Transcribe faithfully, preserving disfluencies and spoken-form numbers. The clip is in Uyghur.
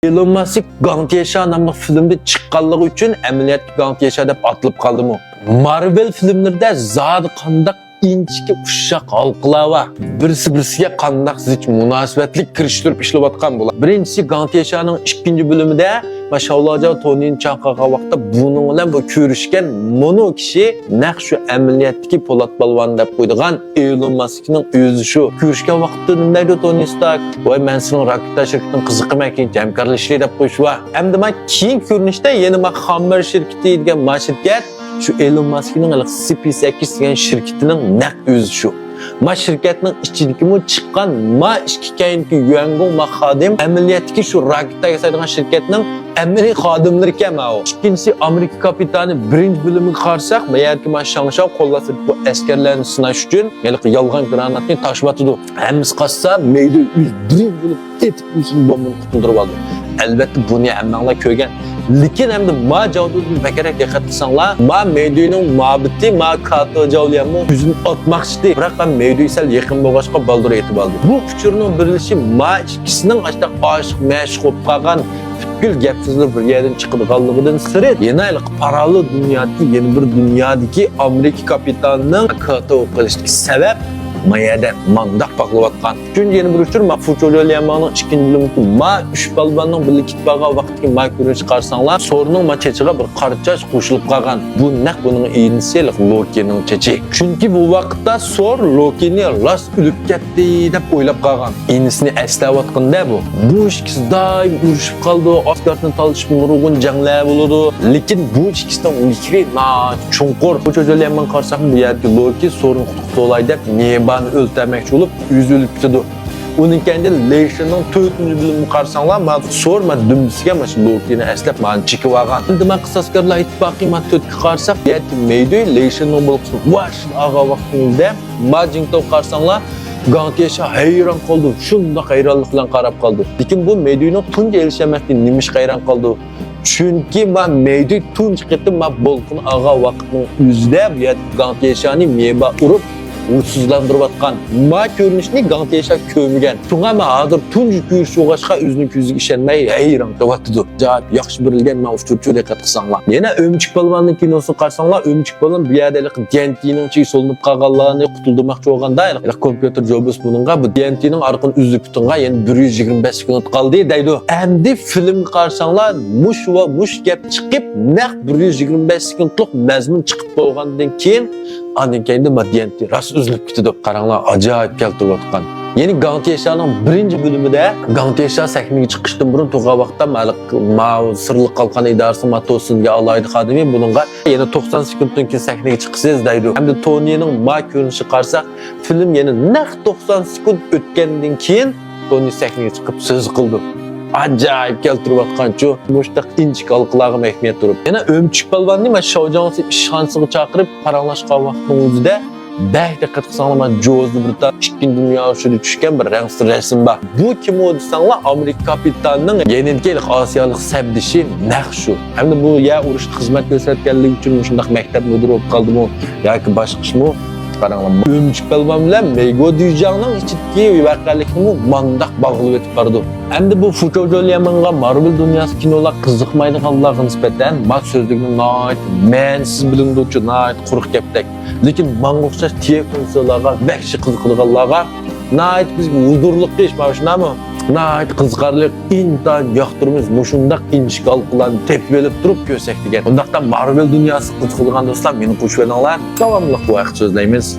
ئېلون ماسك گاڭتيەشا ناملىق فىلىمدە چىققانلىقى ئۈچۈن ئەمەلىيەتتە گاڭتيەشا دەپ ئاتىلىپ قالدىمۇ؟ مارۋېل فىلىملىرىدا زادى قانداق ئىنچىكە ئۇششاق ھالقىلار بار. بىرسى بىرسىگە قانداق زىچ مۇناسىۋەتلىك كىرىشتۈرۈپ ئىشلەۋاتقان بۇلار. بىرىنچىسى گاڭتيەشانىڭ ئىككىنچى بۆلۈمىدە ما شاۋلاجاۋ تونىنى چاقىرغان ۋاقىتتا بۇنىڭ بىلەن بۇ كۆرۈشكەن مۇنۇ كىشى نەق شۇ ئەمەلىيەتتىكى پولات پالۋان دەپ قويىدىغان ئېلون ماسكنىڭ ئۆزى شۇ. كۆرۈشكەن ۋاقىتتا نېمە دەيدۇ تونى ستارك؟ ۋاي، مەن سېنىڭ راكېتا شىركىتىڭ قىزىقىمەن، كېيىن ھەمكارلىشاي دەپ قويۇشى بار. ئەمدى ما كېيىنكى كۆرۈنۈشتە يەنە ما خاممەر شىركىتى دېگەن ما شىركەت شۇ ئېلون ماسكنىڭ ھېلىقى سپېيس ئېكس دېگەن شىركىتىنىڭ نەق ئۆزى شۇ. ما شىركەتنىڭ ئىچىدىكىمۇ چىققان ما ئىككى كەينىدىكى يۈەنگۇڭ ما خادىم ئەمەلىيەتتىكى شۇ راكېتا ياسايدىغان شىركەتنىڭ ئەمەلىي خادىملىرىكەن ماۋۇ. ئىككىنچىسى ئامېرىكا كاپىتانى بىرىنچى بۆلۈمىگە قارىساق، ما يەردىكى ما شاڭشاۋ قوللاپ بۇ ئەسكەرلەرنى سىناش ئۈچۈن ھېلىقى يالغان گراناتنى تاشلىۋاتىدۇ. ھەممىسى قاچسا، مېيدۇي ئۆزى بىرىنچى بولۇپ ئېتىپ ئۆزىنى بومبىنى قۇتۇلدۇرۇپ ئالدى. ئەلۋەتتە، بۇنى ھەممەڭلار كۆرگەن. لېكىن ئەمدى ما جاۋدۇدىن بەكرەك دىققەت قىلساڭلار، ما مېيدۇينىڭ مابىتى ما كاتو جاۋليەنمۇ ئۆزىنى ئاتماقچى ئىدى. بىراق ما مېيدۇي سەل يېقىن بولغاچقا بالدۇر ئېتىپ ئالدى. بۇ ئۇچۇرنىڭ بېرىلىشى ما ئىككىسىنىڭ ئاشتاق ئاشىق مەشۇق بولۇپ قالغان پۈتكۈل گەپ سۆزلىرى بىر يەردىن چىقىدىغانلىقىدىن سىرت، يەنە ھېلىقى پاراللېل دۇنيادىكى يەنە بىر دۇنيادىكى ئامېرىكا كاپىتانىنىڭ كاتو قىلىشتىكى سەۋەب ما يەردە مانداق باغلىۋاتقان. ئۈچىنچى يەنە بىر ئۇچۇر، ما فۇچو جوليەنماڭنىڭ ئىككىنچى بۆلۈمىدىكى ما ئۈچ بالۋاننىڭ بىللە كېتىپ بارغان ۋاقتىدىكى ما كۆرۈنۈشكە قارىساڭلار، سورنىڭ ما چېچىغا بىر قارا چاچ قوشۇلۇپ قالغان. بۇ نەق بۇنىڭ ئىنىسى ھېلىقى لوكىنىڭ چېچى. چۈنكى بۇ ۋاقىتتا سور لوكىنى راست ئۆلۈپ كەتتى دەپ ئويلاپ قالغان. ئىنىسىنى ئەسلەۋاتقىنىدە بۇ. بۇ ئىككىسى دائىم ئۇرۇشۇپ قالىدۇ، ئاسگارتنى تالىشىپ نۇرغۇن جەڭلەر بولىدۇ. لېكىن بۇ ئىككىسىنىڭ مېھرى ناھايىتى چوڭقۇر. بۇ چوجۇليەنمەن قارىساقمۇ بۇ يەردىكى لوكى سورنى قۇتۇپ تولاي دەپ ميېبانى ئۆلتۈرمەكچى بولۇپ ئۆزى ئۆلۈپ كېتىدۇ. ئۇنىڭ كەينىدىن لېيشىننىڭ تۆتىنچى بۆلۈمىنى قارىساڭلار، ما سور ما دۈمبىسىگە ما شۇ لوكىنى ئەسلەپ مانى چېكىۋالغان. ئەمدى ما قىساسكارلار ئىتتىپاقى ما تۆتكە قارىساق، بۇ يەردىكى مېيدۇي لېيشىننىڭ بولۇپ ۋاش ئالغان ۋاقتىمىزدا ما جىڭتاۋ قارىساڭلار، گاڭتيەشا ھەيران قالدى. شۇنداق ھەيرانلىق بىلەن قاراپ قالدى. لېكىن بۇ مېيدۇينىڭ تۇنجى ئېلىشى ئەمەستى. نېمىشقا ھەيران قالدى؟ چۈنكى ما مېيدۇي تۇنجى قېتىم ما بولكىنى ئالغان ۋاقىتنىڭ ئۆزىدە بۇ يەردە گاڭتيەشانى ميېبا ئۇرۇپ ھوشسىزلاندۇرۇۋاتقان. ما كۆرۈنۈشنى گاڭتيەشا كۆرمىگەن. شۇڭا ما ھازىر تۇنجى كۆرۈشى بولغاچقا ئۆزىنىڭ كۆزىگە ئىشەنمەي ھەيران قېلىۋاتىدۇ. ئاجايىپ ياخشى بېرىلگەن ما ئۇچۇر دىققەت قىلساڭلار. يەنە ئۆمۈچۈك پالۋاننىڭ كىنوسىنى قارىساڭلار، ئۆمۈچۈك پالۋان بۇ يەردە ھېلىقى دىيەنتىنىڭ ئىچىگە سولىنىپ قالغانلارنى قۇتۇلدۇرماقچى بولغاندا، ھېلىقى كومپيۇتېر جوبس بۇنىڭغا بۇ دىيەنتىنىڭ ئارقىنى ئۈزۈپ پۈتۈنغا يەنە بىر يۈز يىگىرمە بەش سېكۇنت قالدى دەيدۇ. ئەمدى فىلىمگە قارىساڭلار، مۇشۇ ۋە مۇشۇ گەپ چىقىپ، نەق بىر يۈز يىگىرمە بەش سېكۇنتلۇق مەزمۇن چىقىپ بولغاندىن كېيىن، ئاندىن كېيىن ما دىيەنتى راست ئۈزۈلۈپ كېتىدۇ. قاراڭلار، ئاجايىپ كەلتۈرۈۋاتقان. يەنى گاڭتيەشانىڭ بىرىنچى بۆلۈمىدە گاڭتيەشا سەھنىگە چىقىشتىن بۇرۇن تۇرغان ۋاقىتتا مەلىك ماۋۇ سىرلىق قالقان ئىدارىسىنىڭ ما توسۇنىدىكى ئالاھىدە خادىمى بۇنىڭغا يەنە توقسان سېكۇنتتىن كېيىن سەھنىگە چىقىسىز دەيدۇ. ئەمدى تونىنىڭ ما كۆرۈنۈشىگە قارىساق، فىلىم يەنە نەق توقسان سېكۇنت ئۆتكەندىن كېيىن تونى سەھنىگە چىقىپ سۆز قىلدى. ئاجايىپ كەلتۈرۈۋاتقانچۇ، مۇشۇنداق ئىنچىكە ھالقىلارغا ئەھمىيەت بېرىپ. يەنە ئۆمۈچۈك پالۋاننى ما شاۋجياڭسى ئىشخانىسىغا چاقىرىپ پاراڭلاشقان ۋاقتىنىڭ ئۆزىدە بەك دىققەت قىلساڭلار، ما جوزى بىر تال ئىككىنچى دۇنيا ئۇرۇشىدا چۈشكەن بىر رەڭسىز رەسىم بار. بۇ كىم ئۇ دېسەڭلار، ئامېرىكا كاپىتانىنىڭ يېنىدىكى ئاسىيالىق سەپدىشى نەق شۇ. ئەمدى بۇ يا ئۇرۇشتا خىزمەت كۆرسەتكەنلىكى ئۈچۈن مۇشۇنداق مەكتەپ مۇدىرى بولۇپ قالدىمۇ ياكى باشقا ئىشمۇ؟ قاراڭلار، ئۆمۈچۈك پالۋان بىلەن مېيگو دىجاڭنىڭ ئىچىدىكى ۋەقەلىكنىمۇ مانداق باغلىۋېتىپ بارىدۇ. ئەمدى بۇ فۇچو جوليەنمىڭغا مارۋېل دۇنياسى كىنولار قىزىقمايدىغانلارغا نىسبەتەن ما سۆزلۈكنى ناھايىتى مەنىسىز بىلىنىدۇچۇ، ناھايىتى قۇرۇق گەپتەك. لېكىن ماڭا ئوخشاش تىيەكونسىلارغا، ۋەھشىي قىزىقىدىغانلارغا ناھايىتى بىزگە ھۇزۇرلۇق ئىش، مانا شۇنداقمۇ؟ ناھايىتى قىزىقارلىق، ئىنتايىن ياقتۇرىمىز، مۇشۇنداق ئىنچىكە ھالقىلارنى تېپىۋېلىپ تۇرۇپ كۆرسەك دېگەن. ئۇنداقتا مارۋېل دۇنياسى قىزىقىدىغان دوستلار مېنى قوشۇۋېلىڭلار. داۋاملىق بۇ ھەقتە سۆزلەيمىز.